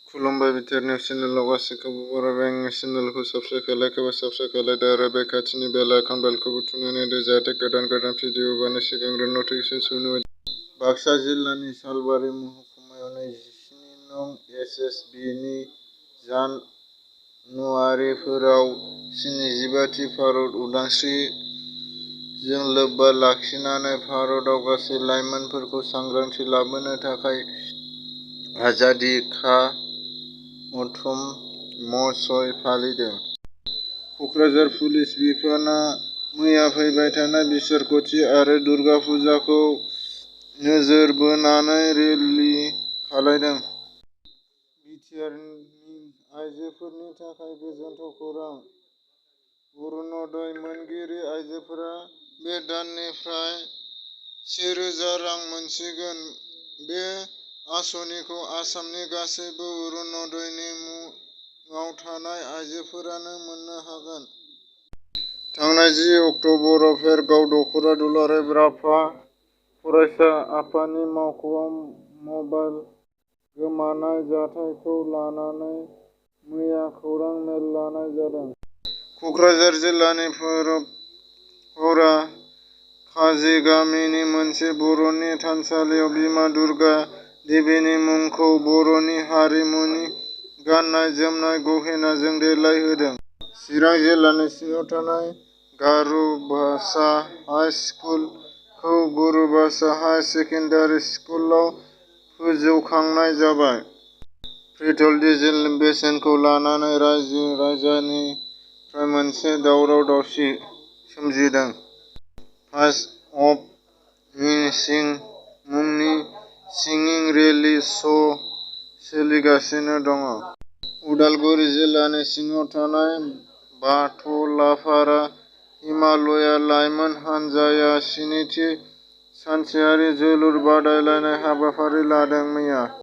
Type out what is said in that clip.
खुलुमबाय BTR news चेनेलाव गासैखौबो बरायबाय। आंनि चेनेलखौ साबस्क्राइब लाइक खालामदो आरो बे खाथिनि बेल आइकन बेलखौबो थुनानै होदो जाहाथे गोदान भिडिअ होबानो सिगांग्रो नटिफिकेसन सौनो हायो। बाक्सा जिल्लानि सालबारि महकुमायाव 27 नं एस.एस.बि. नि जानुवारिफोराव 75थि भारत उदांस्रिजों लोब्बा लाखिनानै भारतआव गासै लाइमोनफोरखौ सांग्रांथि लाबोनो थाखाय आजादि का अमृत महोत्सव फालिदों। कक्राझार पुलिस बिफानआ मैया फैबाय थानाय बिसायख'थि आरो दुर्गा फुजाखौ नोजोर बोनानै रेलि खालामदों। बिटिआरनि आइजोफोरनि थाखाय गोजोनथाव खौरां। अरुण'दय मोनगिरि आइजोफोरा बे दाननिफ्राय 1000 रां मोनसिगोन। बे आसनिखौ आसामनि गासैबो अरुण'दयनि मुंआव थानाय आइजोफोरानो मोननो हागोन। थांनाय 10 अक्ट'बराव भेरगाव दख'रा दुलाराय ब्राह्म फरायसा आफादनि मावख'आव मबाइल गोमानाय जाथायखौ लानानै मैया खौरां मेल लानाय जादों। कक्राझार जिल्लानि भैरबपारा काजि गामिनि मोनसे बर'नि थानसालियाव बिमा दुर्गा देवीनि मुंखौ बर'नि हारिमुनि गाननाय जोमनाय गहेनाजों देलायहोदों। चिरां जिल्लानि सिङाव थानाय गारुबासा हाइ स्कुलखौ गुरुबासा हायार सेकेन्डारि स्कुलआव फोजौखांनाय जाबाय। पेट्रल डिजेलनि बेसेनखौ लानानै रायजो राजानिफ्राय मोनसे दावराव दावसि सोमजिदों। फार्स्ट अफ मिन्सिं मुंनि सिंगिं रियेलिटि श' सोलिगासिनो दं। उदालगुरि जिल्लानि सिङाव थानाय बाथलापारा हिमालया लाइमोन हानजाया 7थि सानसेयारि जोलुर बादायलायनाय हाबाफारि लादों। मैया